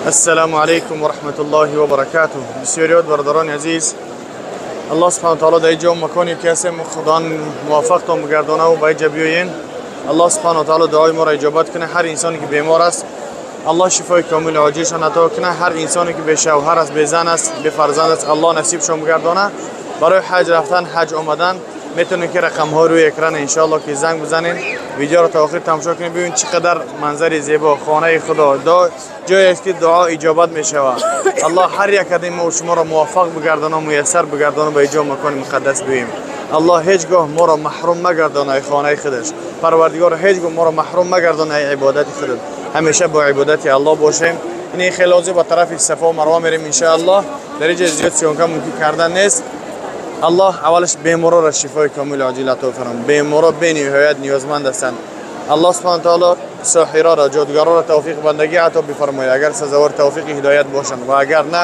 Ассалому алайкум ва раҳматуллоҳи ва баракатуҳ. Бисёриёт бародарони азиз, Аллоҳ субҳанаҳу ва таъоло дар ин ҷо маконе ки ҳастем, Худо муваффақтон бигардонаву ба инҷа биёен. Аллоҳ субҳанаҳу ва таъоло дуои моро иҷобат кунад. Ҳар инсоне ки бемор аст, Аллоҳ шифои комили оҷилшон ато кунад. Ҳар инсоне ки бешавҳар аст, безан аст, бефарзанд аст, Аллоҳ насибшон бигардонад. Барои ҳаҷ рафтан, ҳаҷ омадан метавонед ки рақамҳои рӯи экран иншоаллоҳ ки занг бизанед. Видеоро то охир тамошо кунед, бибинед чӣ қадар манзари зебо, хонаи Худо, ҷое аст ки дуо иҷобат мешавад. Аллоҳ ҳар як аз мо шуморо муваффақ бигардона, муяссар бигардона, ба иҷо макони муқаддас биёем. Аллоҳ ҳеҷ гоҳ моро маҳрум магардона ай хонаи худаш. Парвардигор, ҳеҷ гоҳ моро маҳрум магардона ай ибодати худат. Ҳамеша бо ибодати Аллоҳ бошем. Ин хеле ҳозир ба тарафи Сафо Марва мерем иншоаллоҳ. Дар инҷа зиёд съёмка мумкин кардан нест. Аллоҳ аввалаш бемороро шифои комили оҷил ато фармояд. Беморо бениҳоят ниёзманд ҳастанд. Аллоҳ субҳана таоло соҳироро, ҷодугароро тавфиқи бандагӣ ато бифармояд, агар сазовори тавфиқи ҳидоят бошанд, ва агар на,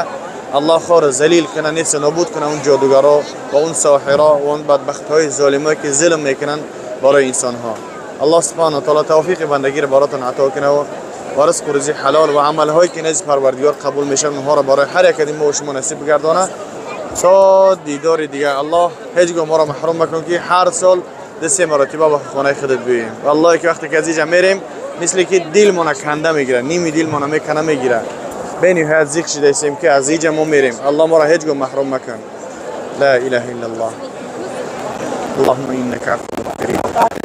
Аллоҳ хоро залил кунад, нест нобуд кунад он ҷодугаро ва он соҳиро ва он бадбахтҳои золимое ки зулм мекунанд барои инсонҳо. Аллоҳ субҳана таоло тавфиқи бандагиро баротон ато кунад ва ризқу рӯзи ҳалол ва амалҳое ки назди Парвардигор қабул мешаванд, онҳоро барои ҳар як аз мо шумо насиб бигардонад. То дидори дигар, Аллоҳ ҳеҷ гоҳ моро маҳрум макун ки ҳар сол ду се маротиба ба хонаи худат биёем. Валлоҳе ки вақте ки аз инҷа мерем, мисли ки дилмона канда мегирад, ними дилмона мекана мегирад. Бениҳоят зиқ шидаистем ки аз инҷа мо мерем. Аллоҳ моро ҳеҷ гоҳ маҳрум макун. Ла илаҳа иллаллоҳ. Аллоҳумма иннака афвун карим.